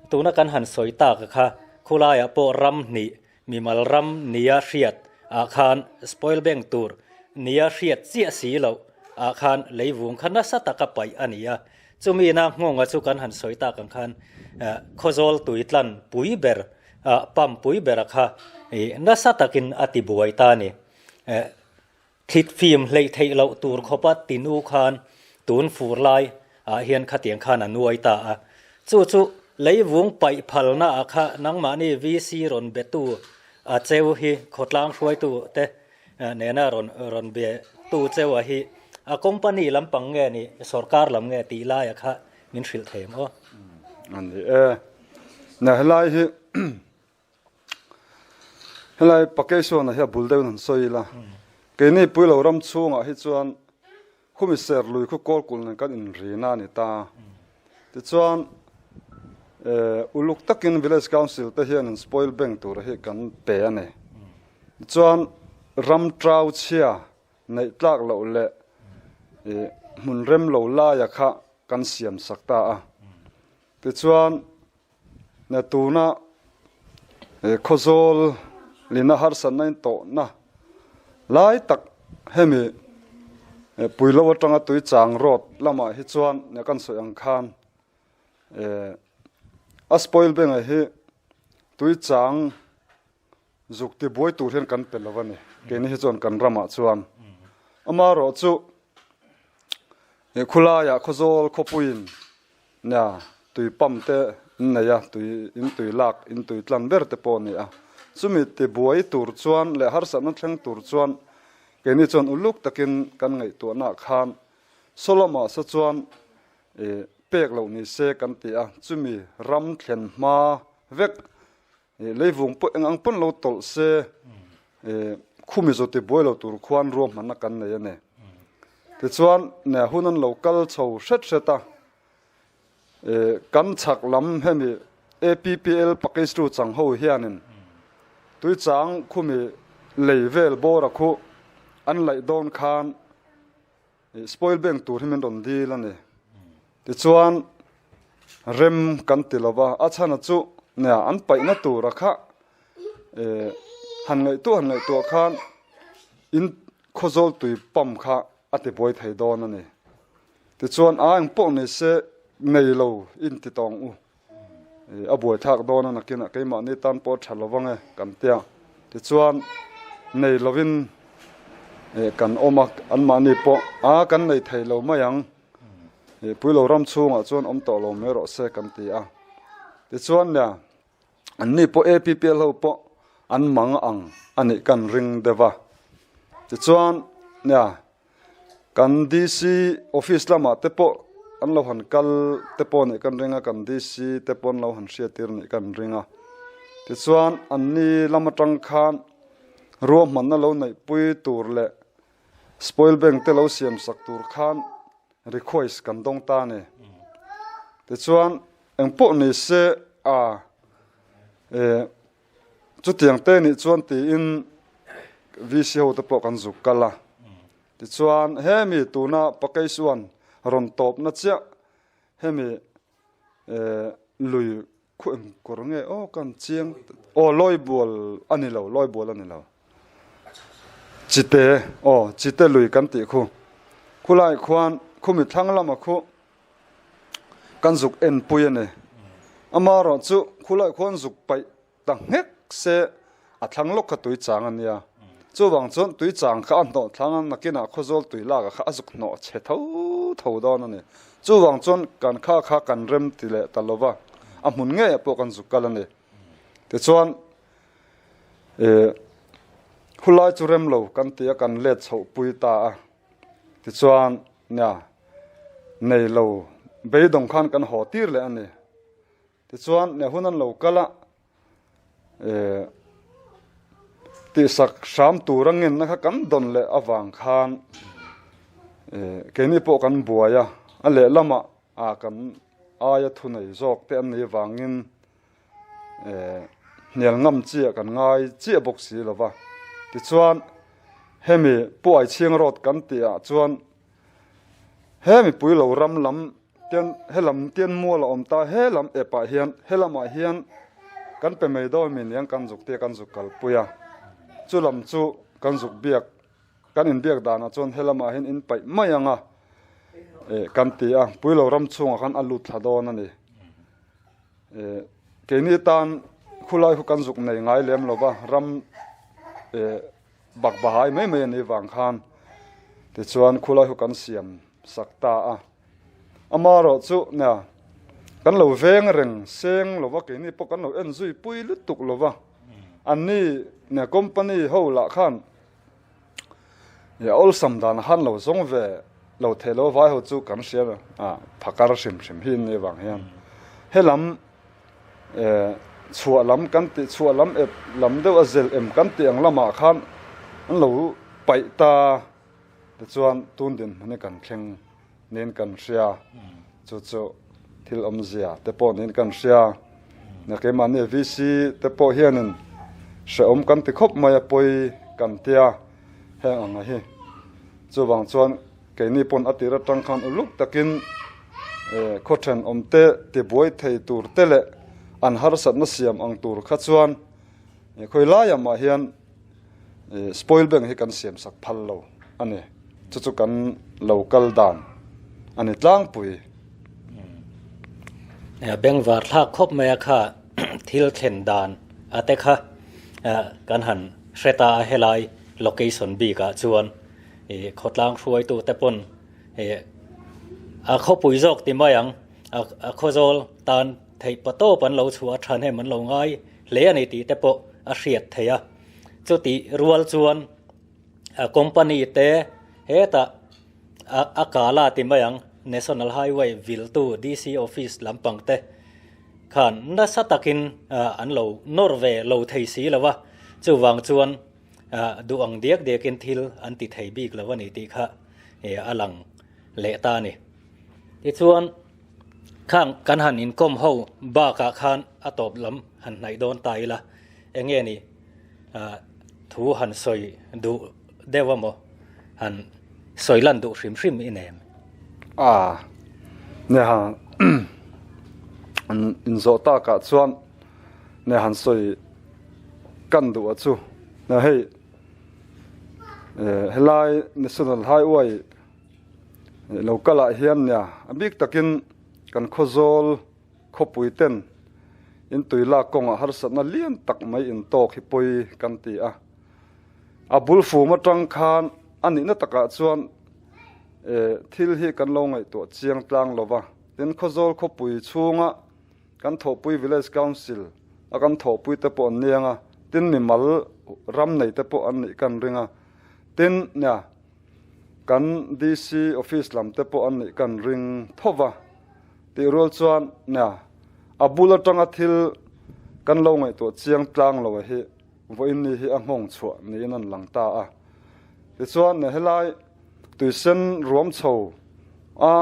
tuna kan han sawi tak kha. Khulaiah pawh ram hnih mimal ram nia hriat ah khan spoil bank tur nia hriat chiah si loh ah khan leivung kha nasa taka paih a ni a. Chumi na nghawnga chu kan han sawi tak ang khan Khawzawl tuitlan pui ber pump pui bera kha nasa takin a ti buai ta a ni. Thlit fim hleih theih loh tur khawpa tinu khan tun fur lai ah hian khatiang khan a nuai ta a. Chu chu leivung paih phalna ah kha nangmahni VC rawn betu a cheu hi khawtlang hruaitu te nena rawn rawn be tu cheu a hi a company lampang nge ni sorkar lam nge tih laia kha min hrilh thei ang aw. A ni e. Na helai hi Helai Pakeshwana hi a bul deuhin han sawi ila, keini Puilo ram chhungah hi chuan khumi ser lui khu kawl kulh nen kan inrina a ni ta. Tichuan uluk takin Village Council te hianin spoil bank tur hi kan pe a ni. Tichuan ram trau chhia neih tlak loh leh hmun rem lo laia kha kan siam sak ta a. Tichuan Na tuna Khawzawl lina harsatna in tawhna lai tak hemi Puilo atanga Tuichang road lamah hi chuan kan sawi ang khan a spoil bank hi Tuichang zuk tibuai tur hian kan pe lo a ni. Keini hi chuan kan ramah chuan amaherawh chu khulaiah Khawzawl khawpuiin Nia, tui pump te in nei a, tui in tui lak, in tui tlan ber te pawh a ni a. Chumi tibuai tur chuan leh harsatna thleng tur chuan keini chuan uluk takin kan ngaihtuahnaah khan saw lamah saw chuan ih pek loh ni se kan ti a, chumi ram thlen hma vek ih leivung pawh eng ang pawn lo tawlh se ih khumi zawh tibuai lo tur khuan ruahmanna kan nei a ni. Tichuan nia hun an lo kal chho hret hret a, ih kan chhak lam hemi APPL package tu chang ho hianin tuichang khumi lei vel bawr a khu an laih dawn khan ih spoil bank tur hi min rawn dil a ni. Tichuan rem kan ti lo va, a chhan a chu nia an paihna tur a kha ih han ngaihtuah han ngaihtuah khan in Khawzawl tui pump kha a ti buai thei dawn a ni. Tichuan a eng pawh ni se nei lo in ti tawng u. A buai thlak dawn a nakinah keimahni tan pawh a tha lo vang e kan tia. Tichuan nei lovin kan awm a, anmahni pawh a kan nei thei lo mai ang. Puilo ram chhungah chuan awm tawh lo mai rawh se kan ti a. Tichuan nia Anni pawh APPL ho pawh an mang ang a nih kan ring deuh a. Tichuan nia kan DC office lamah te pawh an lo han kal te pawh nih kan ring a, kan DC te pawh an lo han hriattir nih kan ring a. Tichuan anni lam atang khan ruahmanna lo neihpui tur leh spoil bank te lo siam sak tur khan request kan dawng ta a ni. Tichuan engpawh ni se a eh chutiang te nih chuan tiin VC ho te pawh kan zuk kal a. Tichuan hemi tuna Pakeisuan rawn tawpna chiah hemi eh lui Khu eng kawr nge aw kan chiang aw lawi bual a ni lo lawi bual a ni lo chite aw chite lui kan tih khu khulai khuan khumi thlang lama khu kan zuk en pui a ni amaherawh chu khulai khuan zuk paih ta nghek se A thlang lawk kha tui chang a nia. Chuvang chuan tui chang kha a hnawh thlang a, nakinah khawzawl tui lak ah kha a zuk hnawh chhe tho tho dawn a ni. Chuvang chuan kan kha kha kan rem ti leh ta lova, a hmun ngeiah pawh kan zuk kal a ni. Tichuan ih hulai chu rem lo kan ti a, kan let chhoh pui ta a. Tichuan nia nei lo beidawng khan kan haw tir leh a ni. Tichuan nia hun an lo kal a, eh tihsak hram tur a ngenna kha kan dawn leh avang khan eh keini pawh kan buai a, a lehlamah ah kan aia thu nei zawk te an nih avangin eh hnial ngam chiah kan ngai chiah bawk si lo va. Tichuan hemi Puaichhing road kan tih ah chuan He mipui lo ram lam tian he lam tian mual a awm ta he lam ep ah hian he lamah hian Kan pe mai dawn mi niang kan zuk tia kan zuk kalpui a, chu lam chu kan zuk biak kan inbiak danah chuan helamah hian in paih mai ang a eh kan ti a, Puilo ram chhungah khan a lut thla dawn a ni. Eh keini tan khulai khu kan zuk nei ngai lem lo va, ram eh bak bahai mai mai a nih vang khan tichuan khulai khu kan siam sak ta a. Amaherawh chu nia kan lo veng reng seng lo va, keini pawh kan lo en zui pui lutuk lo va, anni nia company ho lah khan nia awlsam dan a han lo zawng ve lo thei lo vai ho chu kan hria a, phakar hrim hrim hi an nih vang hian helam eh chhuah lam kan tih chhuah lam ep lam deuh a zel em kan tih ang lamah khan an lo paih ta. Tichuan tun dinhmun hi kan thleng niin kan hria, chu chu thil awmzia te pawh niin kan hria. Na keimahni VC te pawh hianin hrehawm kan ti khawp mai a, pawi kan tia heng anga hi. Chuvang chuan keini pawn a tir atang khan uluk takin khaw thenawm te tibuai thei tur te leh an harsatna siam ang tur kha chuan khawi laiah mah hian Spoil bank hi kan siam sak phal lo a ni. Chu chu kan lo kal dan a ni tlangpui. Bengvar thlak khawp mai a kha thil thlen dan a te kha kan han hre ta a helai location bik ah chuan khawtlang hruaitu te pawn a khawpui zawk ti mai ang a khawzawl tan theih patawp an lo chhuah a thahnem an lo ngai hle a ni tih te pawh a hriat theih a. Chutih rual chuan a company te hetah a kala ti mai ang National Highway viltu DC office lampang te khan nasa takin an lo nawr ve lo thei si lo a, chuvang chuan duh ang diak diakin thil an ti thei bik lo a ni tih kha a lang leh ta a ni. Tichuan Khang kan han inkawm ho bakah khan a tawp lam han hnaih dawn ta ila, eng nge ni thu han sawi duh deuh a maw? Han sawi lan duh hrim hrim i nem. A, ne ha an inzawh takah chuan ne han sawi kan duh a chu. Ne hei helai National Highway Local ah hian nia a bik takin kan khawzawl khawpui ten in tui lak kawngah harsatna lian tak mai in tawk hi pawi kan ti a. A bul fum atang khan a nihna takah chuan thil hi kan lo ngaihtuah chiang tlang lo va. Tin khawzawl khawpui chhunga kan thawhpui Village Council a kan thawhpui te pawh an niang a, tin mimal ram nei te pawh an nih kan ring a. Tin nia Kan DC office lam te pawh an nih kan ring tho va, tih rual chuan nia a bul atanga thil kan lo ngaihtuah chiang tlang lo a hi vawiin ni hi a nghawng chhuah niin an lang ta a. Tichuan nia helai tuisen ruam chho a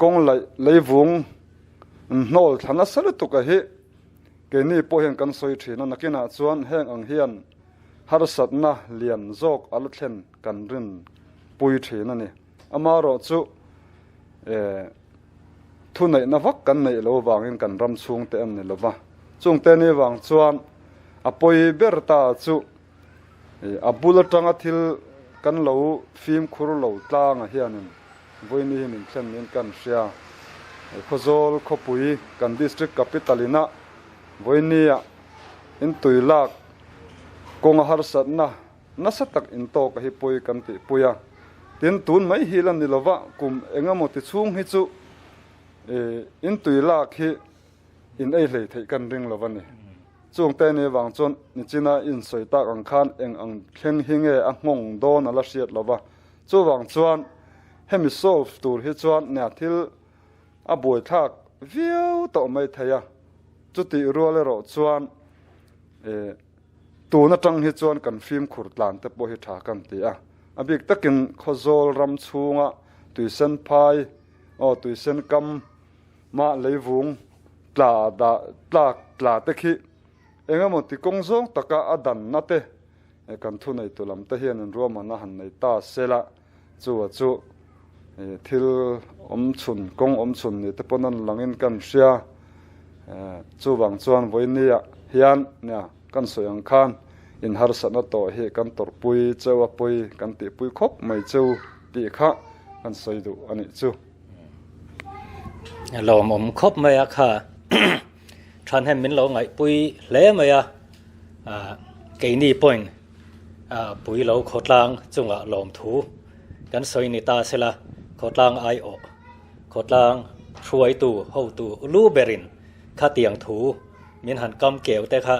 kawng laih leivung hnawl thla nasa lutuk a hi keini pawh hian kan sawi thin a, nakinah chuan heng ang hian Harsatna lian zawk a la thlen kan rin pui thin a ni. Amaherawh chu thuneihna vak kan neih lo vangin kan ram chhungte an ni lova. Chungte ni vang chuan a pawi ber ta chu a bul atanga thil kan lo fimkhur lo tlangah hianin vawiini hi min thlen niin kan hria. Khawzawl khawpui kan district capital ina vawinia intui lak Kawnga harsatna nasa tak intawk a hi pawi kan tihpui a, tin tun mai hi la ni lova kum engemaw ti chhung hi chu intui lak hi in ei hlei theih kan ring lo a ni. Chungte ni vang chuan nichina insawi tak ang khan eng ang thleng hi nge a nghawng dawn a la hriat lova, chuvang chuan hemi solve tur hi chuan nia thil a buaithlak viau tawh mai thei a, chutih rual erawh chuan E, tun atang hi chuan kan fimkhur tlan te pawh hi tha kan ti a. A bik takin Khawzawl ram chhunga tuisen phai, aw tuisen kam mah leivung tla dah tlak tla te khi engemaw ti kawng zawng taka a danna te kan thuneitu lam te hian in ruahmanna han nei ta sela chu a chu thil awm chhun kawng awm chhun ni te pawn an langin kan hria. Chuvang chuan vawinia hian nia kan sawi ang khan inharsatna tawh hi kan tawrhpui cheu a pawi kan tihpui khawp mai cheu tih kha kan sawi duh a nih chu. Lawmawm khawp mai a kha Thanhem min lo ngaihpui hle mai a, keini pawhin pui lo khawtlang chungah lawmthu kan sawi ni ta sela khawtlang aiawh Khawtlang hruaitu hotu lu berin khatiang thu min han kam keu te kha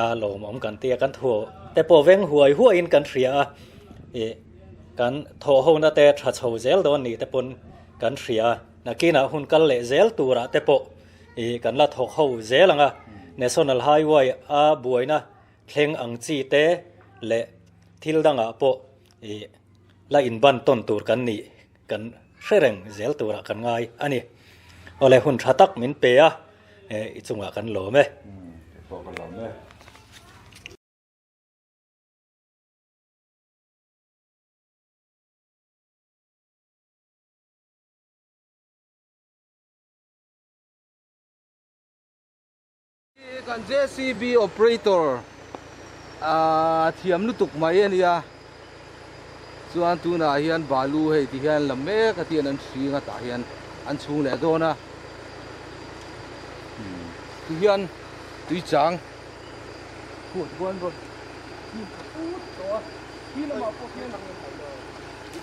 a lawmawm kan tia kan thu te pawh veng huai huaiin kan hria a, ih kan thawh hona te tha chho zel dawn ni te pawn kan hria a, nakinah hun kal leh zel turah te pawh ih kan la thawk ho zel ang a, National Highway a buaina thleng ang chi te leh thil dangah pawh ih la inban tawn tur kan nih. Kan hre reng zel turah kan ngai a ni. Awle hun tha tak min pe a, i chungah kan lawm e. Kei pawh ka lawm e. Kan JCB operator a thiam lutuk mai a nia chuan tunah hian balu hei ti hian la mek a tian an hring a tah hian an chhung leh dawn a ti hian tui chang khuat khuan rawn hnim tha put tawh a khi lamah pawh khian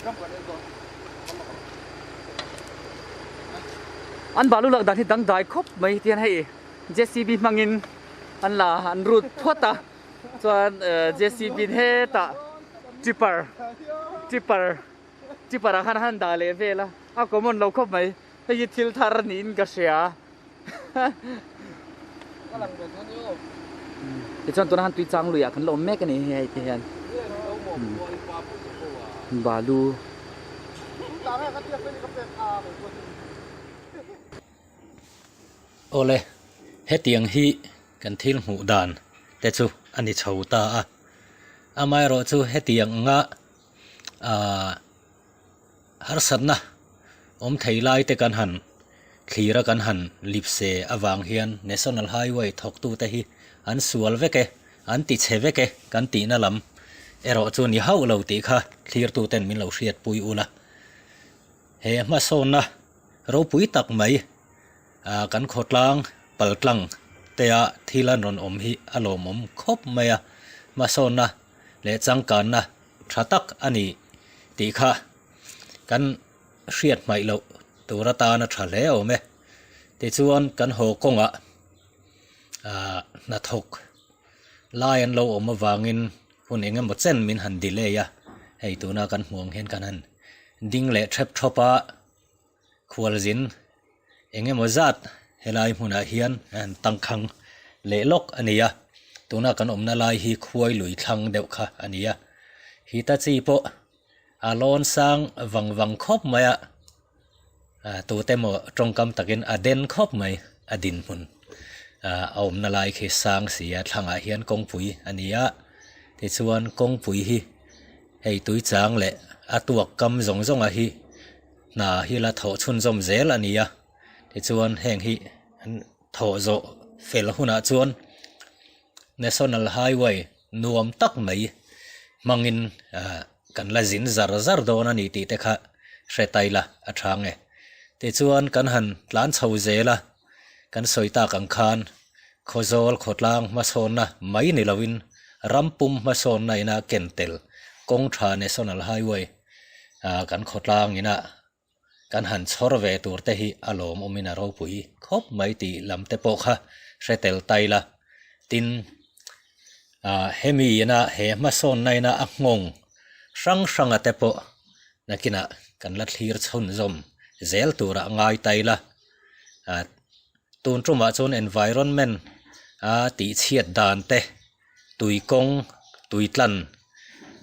ram kan en dawn. An balu lak dan hi dangdai khawp mai tihian hei JCB hmangin an la an rut phawt a chuan JCB in hetah tipper tipper tipper ah khan a han dah leh vel a a common lo khawp mai hei hi thil thar niin ka hria tichuan tunah han tui chang lui ah kan la awm mek a ni hei ti hian balu. Awle, hetiang hi kan thil hmuh dan te chu a ni chho ta a. Amaherawh chu hetiang anga aah harsatna awm thei lai te kan han thlir a kan han lipse avang hian National Highway thawktute hi an sual vek e, an ti chhe vek e kan tihna lam erawh chu ni hauh lo tih kha thlirtuten min lo hriatpui ula. He hmasawnna ropui tak mai kan khawtlang paltlang tea thil an rawn awm hi a lawmawm khawp mai a, hmasawnna leh changkanna tha tak a ni tih kha kan hriat hmaih loh tur atana tha hle awm e. Tichuan kan haw kawngah ah hnathawk lai an lo awm avangin hun eng emaw chen min han delay a, hei tuna kan hmuh ang hian kan han ding leh thep thawp a, khualzin eng emaw zat helai hmunah hian an tangkhang leh lawk a ni a, tuna kan awmna lai hi khuai lui thlang deuh kha a ni a, Hitachi pawh a lawn sang vang vang khawp mai a, tute emaw tawngkam takin a den khawp mai a dinhmun a awmna lai khi sang si a thlangah hian kawngpui a ni a, tichuan kawngpui hi hei tui chang leh a tuak kam zawng zawng a hi hna hi la thawh chhunzawm zel a ni a tichuan heng hi an thawh zawh fel hunah chuan national highway nuam tak mai hmangin ah kan la zin zar zar dawn a ni tih te kha hre tai la a tha nge tichuan kan han tlan chho zel a kan sawi tak ang khan Khawzawl khawtlang hmasawnna mai ni loin ram pum hmasawnna ina ken tel kawng tha National Highway ah kan khawtlang ina kan han chhawr ve tur te hi a lawmawmin a ropui khawp mai tih lam te pawh kha hre tel tai la. Tin, ah hemi ina he hmasawnna ina a nghawng hrang hranga te pawh nakinah kan la thlir chhunzawm zel turah ngai tai la. Ah. Tun tumah chuan environment a tihchhiat dan te, tui kawng, tui tlan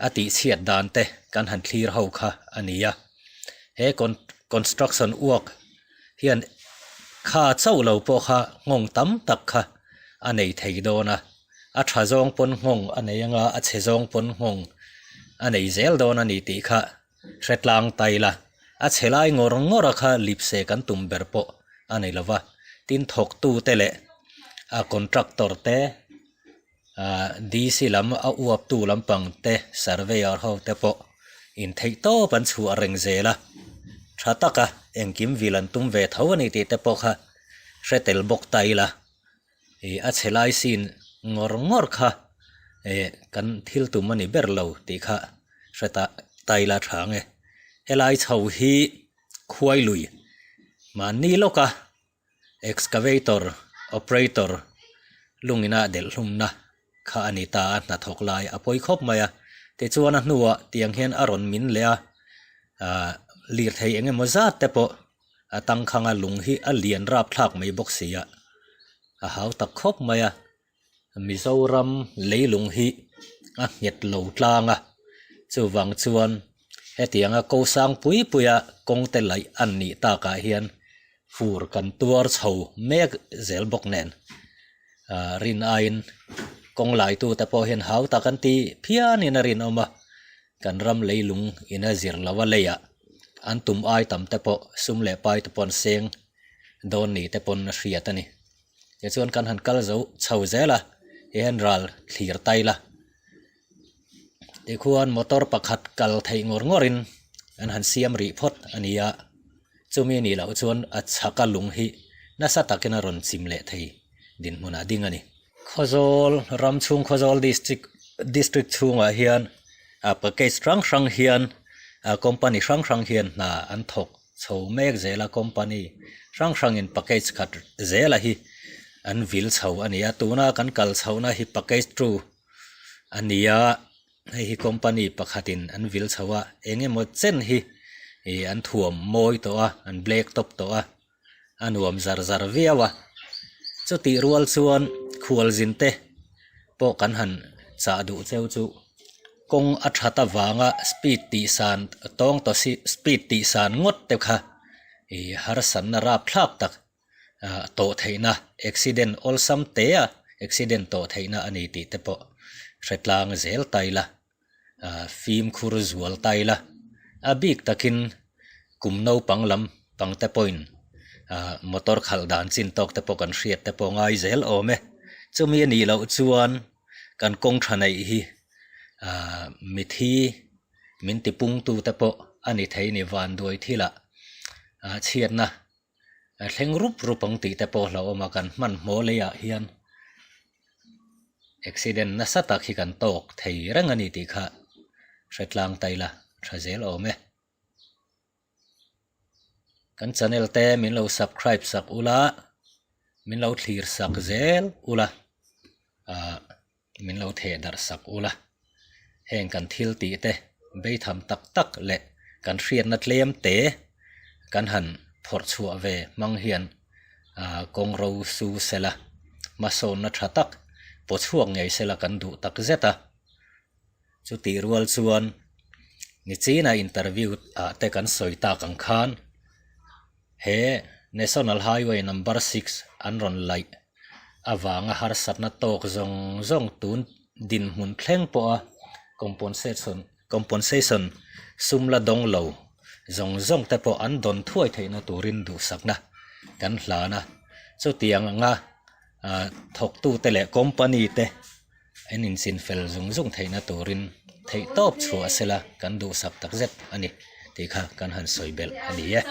a tihchhiat dan te kan han thlir ho kha a ni a. He construction work hian kha chauh lo pawh kha nghawng tam tak kha a nei thei dawn a, a tha zawng pawn nghawng a nei anga a chhe zawng pawn nghawng a nei zel dawn a ni tih kha Hre tlang tai la, a chhe lai ngawr ngawr a kha lipse kan tum ber pawh a nei lo va, tin thawktute leh. a contractor te ah D_C lam a uap tu lampang te surveyor ho te pawh in theih tawp an chhuah reng zel a tha taka engkim vil an tum ve tho a ni tih te pawh kha hre tel bawk ta ila ih a chhe lai sin ngawr ngawr kha ih kan thil tum a ni ber lo tih kha hre ta ta ila tha ang e helai chho hi khuai lui mahni lawka excavator operator lungina delh hlumna kha a ni ta a hnathawk lai a pawi khawp mai a tichuan a hnuah tiang hian a rawn min leh a ah lirthei eng emaw zat te pawh a tangkhanga lung hi a lian rapthlak mai bawk si a a hau tak khawp mai a Mizoram leilung hi a nghet lo tlang a chuvang chuan hetianga ko sang pui pui a kawng te laih an nih takah hian fur kan tuar chho mek zel bawk nen ah rin aiin kawng laitu te pawh hian hau tak an ti phianin a rinawm a kan ram leilung in a zir lo a leiah an tum ai tam te pawh sum leh pai te pawh an seng dawn ni te pawn a hriat a ni. Tichuan kan han kal zo chho zel a hian ral thlir tai la tikhuan motor pakhat kal theih ngawr ngawr in an han siam rih phawt a ni a chumi nih loh chuan a chhaka lung hi nasa takin a rawn chim leh thei dinhmunah ding a ni. Khawzawl ram chhung Khawzawl district district chhungah hian a package hrang hrang hian a company hrang hrang hian hna an thawk. Chho mek zela company hrang hrangin package khat zela hi an vil chho a ni a tuna kan kal chhohna hi package two a ni a hei hi company pakhatin an vil chho a eng emaw chen hi ih an thuam mawi tawh a an black top tawh a a nuam zar zar viau a chutih rual chuan khualzin te pawh kan han chah duh cheu chu. Kawng a that avanga speed tih san tawng tawh si speed tih san ngawt te kha ih harsatna rapthlak tak ah tawh theihna accident awlsam te a accident tawh theihna a ni tih te pawh hre tlang zel ta ila ah fimkhur zual ta ila a bik takin kum naupang lam pang te pawhin ah motor khalh dan chin tawk te pawh kan hriat te pawh ngai zel awm e chumi a nih loh chuan. Kan kawng tha neih hi ah mithi min ti pung tu te pawh a ni thei ni vanduai thilah ah chhiatna a thleng rup rup ang tih te pawh hlauhawm a kan hmanhmawh leiah hian accident nasa tak hi kan tawk thei reng a ni tih kha hre tlang ta ila tha zel awm e. Kan channel te min lo subscribe sak ula min lo thlir sak zel ula ah min lo theh darh sak ula heng kan thil tih te beitham tak tak leh kan hriatna tlem te kan han phawrh chhuah ve hmang hian ah kawng ro su sela hmasawnna tha tak paw chhuak ngei sela kan duh tak zet a. Chutih rual chuan Nichina interview ah te kan sawi tak ang khan he National Highway number 6 an rawn laih avanga harsatna tawk zawng zawng tun dinhmun thleng pawha compensation compensation sum la dawng lo zawng zawng te pawh an dawn thuai theihna turin duhsakna kan hlan a. Chutiang anga ah thawktute leh company te An insin fel zung zung theihna turin theihtawp chhuah sela kan duhsak takzet a ni tih kha kan han sawi belh a ni e.